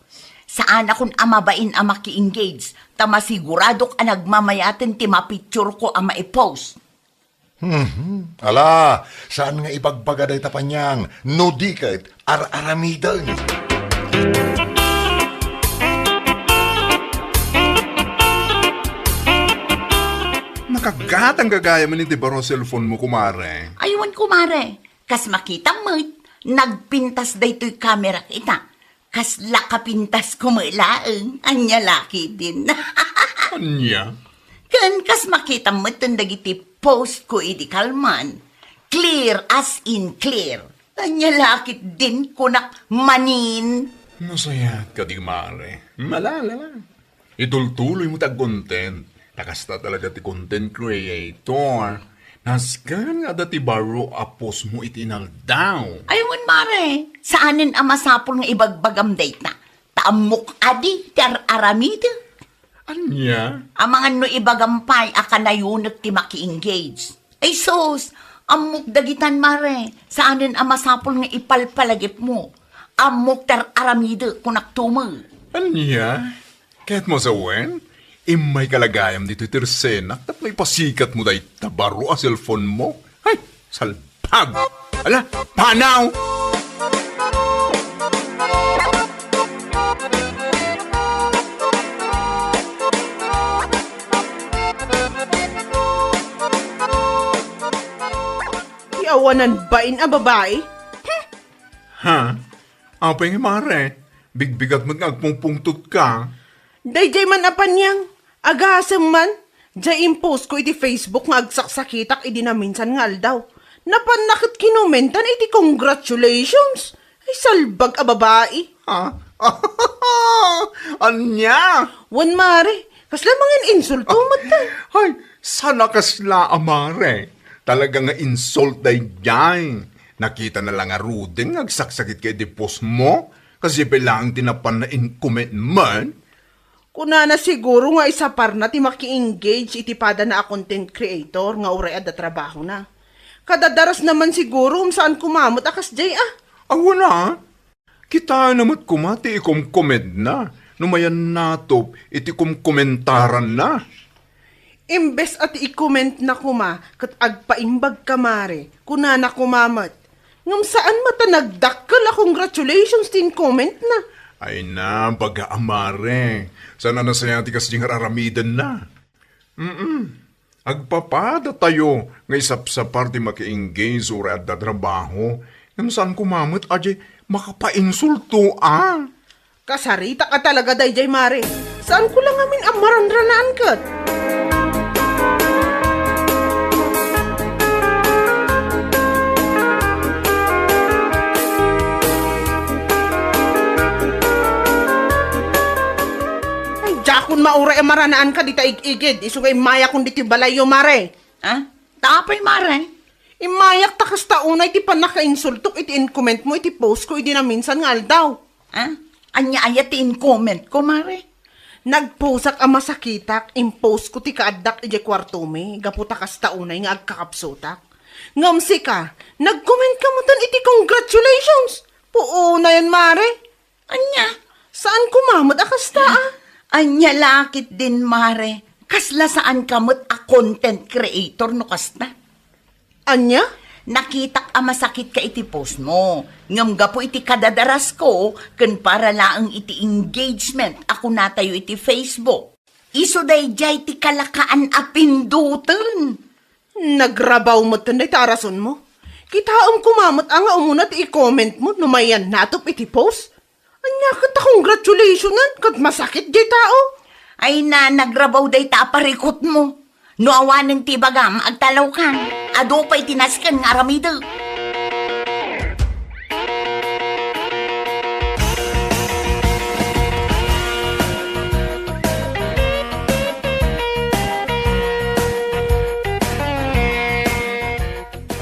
Saanakon a mabain a maki-engage, ta masiguradok a nagmamayaten ti mapictureko a maipost. Mhm. Ala, saan nga ibagbaga dayta paniang, no di ket ar-aramiden. Nakagatang gagayamen iti baro a cellphone-mo, kumare. Ay wen, kumare. Kas makitam met, nagpintas daytoy kamerak ita. Kasla kapintasko met laeng, ania la ketdin. Ania? Ken kas makitam metten dagiti postko idi kalman, clear as in clear. Ania la ketdin kunak manin. Nasayaat kadi, mare. Malala la. Itultuloymo ti agcontent. Ta kasta talaga ti content creator. Nasken nga adda ti baro a postmo iti inaldaw. Ay wen, mare, saanen a masapul nga ibagbagam dayta. Ta ammok adi ti ar-aramidek. Ania? Amangan no ibagam pay a kanayonek ti maki-engage. Ay sus, ammok dagitan, mare. Saanen a masapul nga ipalpalagipmo. Ammok ti ar-aramidek, kunakto met. Ania? Ket masawen, immayka la gayam ditoy tersenak tapno ipasikatmo dayta baro a cellphone-mo. Ay, salbag! Ala, panaw! Ti awanan bain a babai? Ha? Apay nga, mare? Bigbigat met nga agpungpungtotka. Daydiay man a paniang, agasem man, diay impostko iti Facebook nga agsaksakitak idi naminsan nga aldaw. Napanna ket kinomentan iti congratulations. Ay, salbag a babai. Ha? Ania? Wen, mare, kasla mangin-insulto met. Ay, saan a kasla a mare. Talaga nga insult daydiay. Nakitana la ngaruden nga agsaksakitka iti postmo. Kas diay pay laeng ti napanna in-comment man. Kunana siguro nga isaparna ti maki-engage iti padana a content creator nga uray adda trabahona. Kadadarasna man siguro, ngem saan koma met a kasdiay a. Awan a. Kitaenna met koma ti ikomkomentna no mayan natop iti komkomentaranna. Imbes a ti ikommentna koma ket agpaimbagka, mare, kunana koma met, ngem saan met a nagdakkel a congratulations ti inkommentna. Ay na, baga a mare. Saan a nasayaat ti kasdiay nga ar-aramidenna. Mm. Agpapadatayo nga isapsapar ti maki-engage uray adda trabaho, ngem saan koma met a diay makapainsulto a. Kasaritak a talaga daydiay, mare. Saanko la ngamin a maranranaan ket. Ay, diakon mauray a maranaanka dita ig-igid, isu nga immayakon ditoy balayyo, mare. Ah? Ta apay, mare? Immayak ta kasta unay ti pannakainsultok iti inkommentmo iti postko idi naminsan nga aldaw. Ah? Ania aya ti inkommentko, mare? Nagposak a masakitak, impostko ti kaaddak idiay kuartomi, gapu ta kasta unay nga agkakapsutak. Ngem sika, nagkomentka metten iti congratulations! Puonayen, mare! Ania? Saan koma met a kasta a? Ania la ketdin, mare? Kasla saanka met a content creator no kasta? Ania? Nakitak a masakitka iti postmo, ngem gapu iti kadadarasko ken para laeng iti engagement a kunatayo iti Facebook, isu daydiay ti kalakaan a pindoten. Nagrabaw metten dayta a rasonmo. Kitaem koma met a nga umuna ti i-commentmo no mayan natop iti post. Ania ket ta congratulationan ket masakit diay tao? Ay na, nagrabaw dayta a parikutmo. No awanen ti ibagam, agtalawkan. Adu pay ti nasken nga aramidek.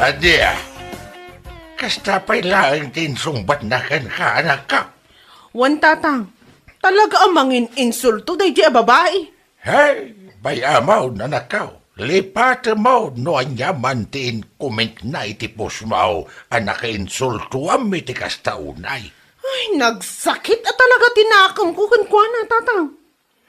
Ania, kasta pay laeng ti insungbatna kenka, anakko? Wen, Tatang, talaga a mangin-insulto daydiay a babai. Hey, bay-amon, anakko. Lipatemon no ania man ti inkomentna iti postmo a nakainsultoam iti kasta unay. Ay, nagsakit a talaga ti nakemko kenkuana, Tatang.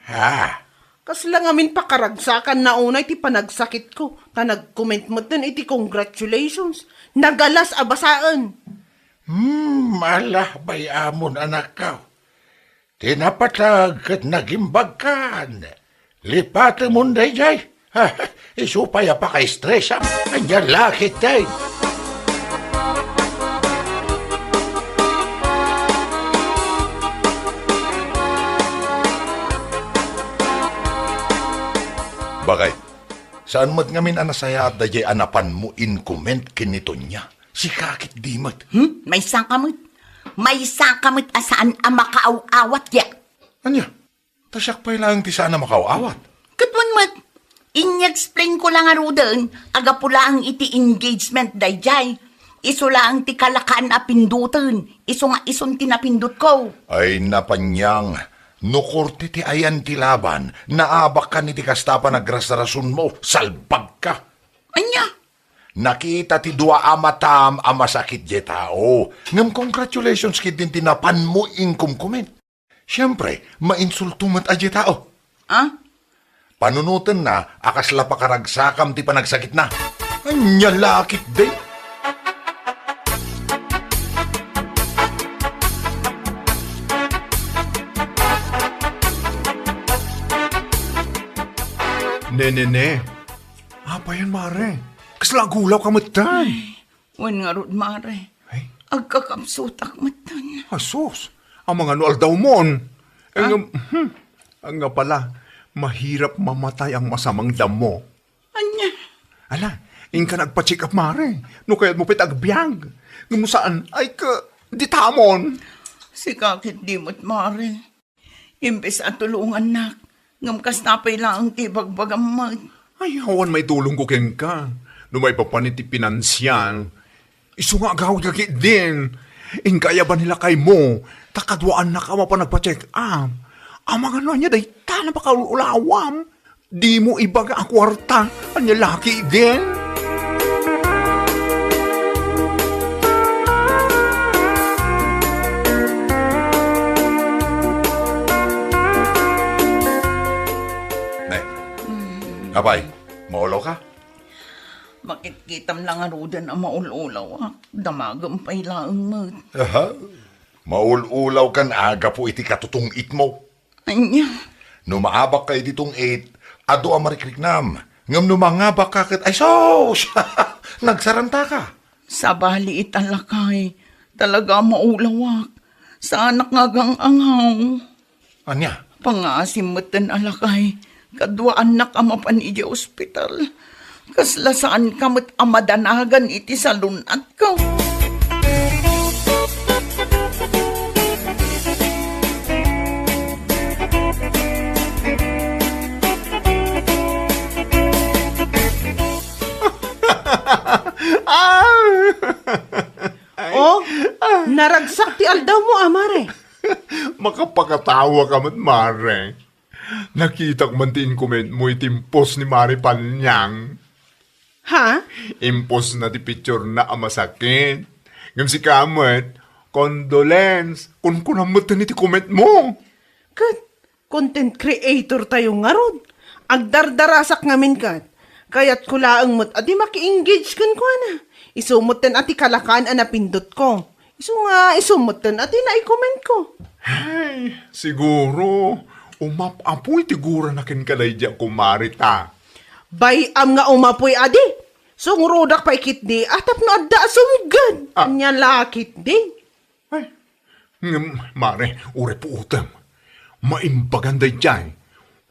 Ha? Kasla ngamin pakaragsakanna unay ti panagsakitko, ta nagcomment metten iti congratulations. Nagalas a basaen. Hmm, ala, bay-amon, anakko. Ti napateg ket nagimbagkan. Lipatemon daydiay. Isu pay a pakaestresam. Ania la ketdi? Bakay, saan met ngamin a nasayaat daydiay a napanmo inkoment ken ni Tonia? Sika ketdi met. Hmm? Maysaka met. Maysaka met a saan a makaaw-awat, ya. Ania? Ta siak pay laeng ti saan a makaaw-awat. Ket wen met, in-explainko la ngaruden a gapu laeng iti engagement daydiay. Isu laeng ti kalakaan a pindoten, isu nga isun ti napindotko. Ay, napaniang, no korte ti ayan ti laban, naabakkan iti kasta a panagrasrasonmo, salbagka. Ania? Nakita ti dua a matam a masakit diay tao. Ngem congratulations ketdin ti napanmo inkomkoment. Siempre, mainsulto met a diay tao. Ah? Panunotenna a kasla pakaragsakam ti panagsakitna. Ania la ketdi? Ne, ne, ne. Apayen, mare? Kasla agulawka metten? Wen ngarud, mare. Ay? Agkakapsutak metten. Asus, amangan no aldawmon. Eh, Ah? ngem, hmm, nga pala, mahirap mamatay ang masamang damo. Ania? Ala, inka nagpa-check up, mare. No kayatmo pay ta agbiag. Ngem saan, ay ka, ditamon. Sika ketdi met, mare. Imbes a tulongannak, ngem kasta pay laeng ti ibagbagam met. Ay, awan maitulongko kenka. No maipapan iti pinansial, isu nga agawidka ketdin. Inka aya ba ni lakaymo, ta kaduaannak a mapan nagpa-check up. Amangan no ania dayta a makaul-ulawam. Dimo ibaga a kuarta, ania la ketdin? Ne, apay, maulawka? Makitkitam la ngaruden a maul-ulawak, damagem pay laeng met. Aha, maul-ulawkan a gapu iti katutong-itmo. Ania? No maabakka iti tong-it, adu a marikriknam. Ngem no mangabakka ket, ay sus! Nagsarantaka. Sabali ita, lakay. Talaga a maulawak. Saanak nga agang-angaw. Ania? Pangngaasim metten a, lakay. Kaduaannak a mapan idiay ospital. Kasla saanka met a madanagan iti salun-atko. Ah! Ay. Oh, naragsak ti aldawmo, a, mare. Makapakatawa ka met, mare. Nakitak man ti inkomentmo iti impos ni Mari Panyang. Ha? Impos na ti picture na a masakit. Ngem sika met, condolence, kunkunam met iti comment mo. Ket, content creator tayo ngarud. Agdardarasak ngamin ket, kayatko laeng met a di maki-engage kenkuana. Isu metten a ti kalakan a napindotko. Isu nga, isu metten a ti naikomentko. Ay, siguro, umap-apoy ti gurana kenka daydi a kumari ta. Bay-am nga umapoy a di. Sungrudak pay ketdi a tapno adda a sumged. Ah. Ania la ketdi. Ay, ngem, mare, uray puotem. Maimbagan daydiay.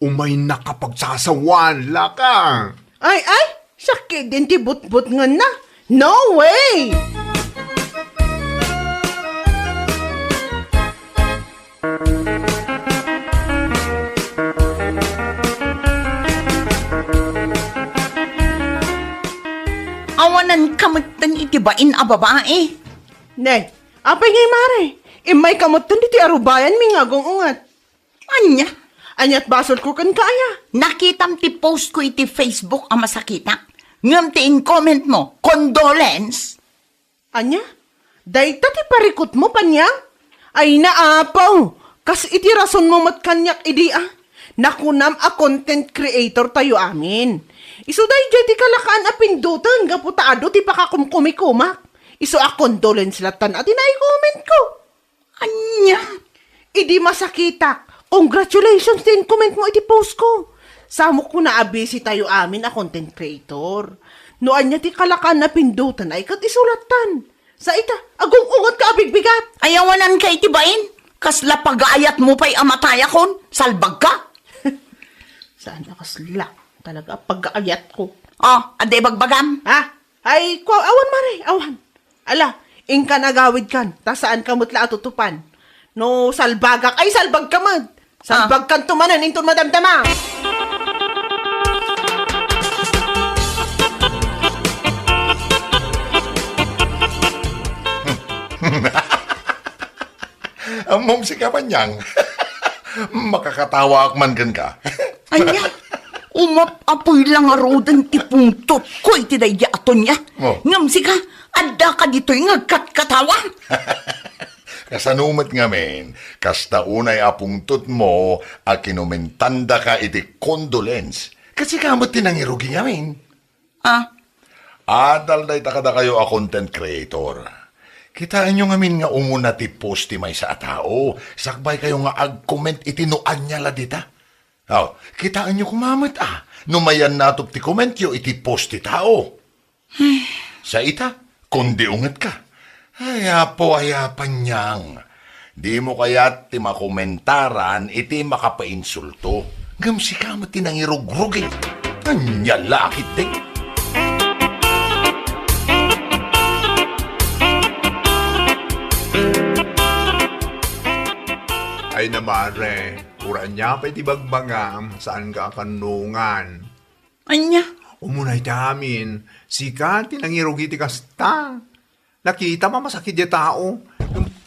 Umay nakapagsasawan, laka. Ay, ay, sakit din ti butbutngenna. No way! Awananka metten iti bain a babai. Ne, apay ngay, Mare? Immayka metten ditoy arubayanmi nga agung-unget. Ania? Ania't basolko kenka aya? Nakitam ti post ko iti Facebook a masakitak. Ngem ti in-comment mo, condolence? Ania? Dayta ti parikutmo, Panyang? Ay, naapaw! Kas iti rasonmo met kaniak idi a. Nakunam a content creator tayo amin. Isu daydiay ti kalakaan a pindoten gapu ta adu ti pakakumkumikomak. Isu a condolence lattan a ti nai-comment ko. Ania? Idi masakitak, congratulations ti in-comment mo iti post ko. Samok kuna a busy tayo amin a content creator. No ania ti kalakaan a pindoten ay ket isu lattan. Sa ita, agung-ungetka a bigbigat. Ay awananka iti bain. Kasla pagaayatmo pay a matayakon. Salbagka. Saan a kasla? Talaga, pagaayatko. Oh, adda ibagbagam? Ha? Ay, kwa, awan, Mare, awan. Ala, inkan agawidkan, ta saanka met la a tutupan. No salbagak, ay salbagka met. Ah. Salbagkanto manen inton madamdama. Ammom sika, Panyang. Makakatawaak man kenka. Ania? Umap-apoy la ngaruden ti pungtotko iti daydi a Tonia. Oh. Ngem sika, addaka ditoy nga agkatkatawa? Kasano met ngamin, kasta unay a pungtotmo a kinumentandaka iti condolence. Ket sika met ti nangirugi ngamin. Ah? Adal dayta kadakayo a content creator. Kitaenyo ngamin nga umuna ti post ti maysa a tao, sakbay kayo nga ag-comment iti no ania la dita. Aw, kitaenyo koma met a, no mayannatop ti commentyo iti post ti tao. Sa ita, kundi ungetka. Ay, Apo, ay, Panyang. Dimo kayat ti makomentaran iti makapainsulto? Ngem sika met ti nangirugrugi. Ania la a ketdi? Ay na, Mare, uray ania pay ti bagbagam, saanka a kannungan. Ania? Umuna iti amin, sika ti nangirugi ti kasta. Nakitam a masakit diay tao.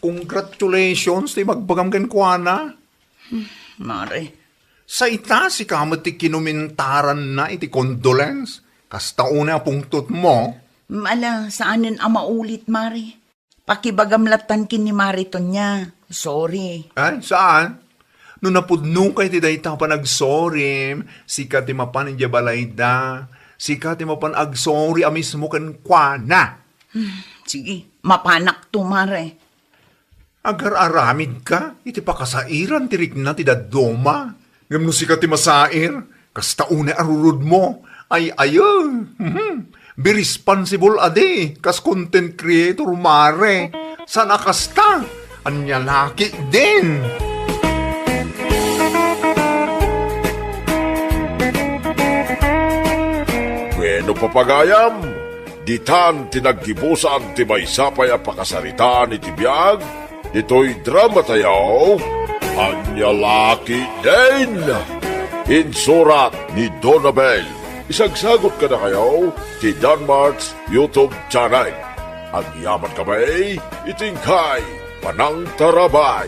Congratulations ti ibagbagam kenkuana. Hmm, Mare. Sa ita, sika met ti kinomentaranna iti condolence. Kasta unay a pungtotmo. Ala, saanen a maulit, Mare. Pakibagam lattan ken ni Mare Tonia. Sorry. Ay, saan? No napudnokay ti dayta a panagsorim, sika ti mapan idiay balayda. Sika ti mapan agsorry a mismo kenkuana. Hmm, sige, mapanakto, Mare. Agar-aramidka iti pakasairan ti rikna ti dadduma. Ngem no sika ti masair, kasta unay a rurudmo. Ay, ayo. Mhm. Be responsible a di, kas content creator, Mare. Saan a kasta? Ania la ketdin? Bueno, papagayam, ditan ti naggibusan ti maysa pay a pakasaritaan iti biag ditoy drama tayo, Ania la ketdin? Insurat ni Donabel. Isagsagot kadakayo ti Danmart's YouTube channel. Agyaman kami iti inkay panangtarabay.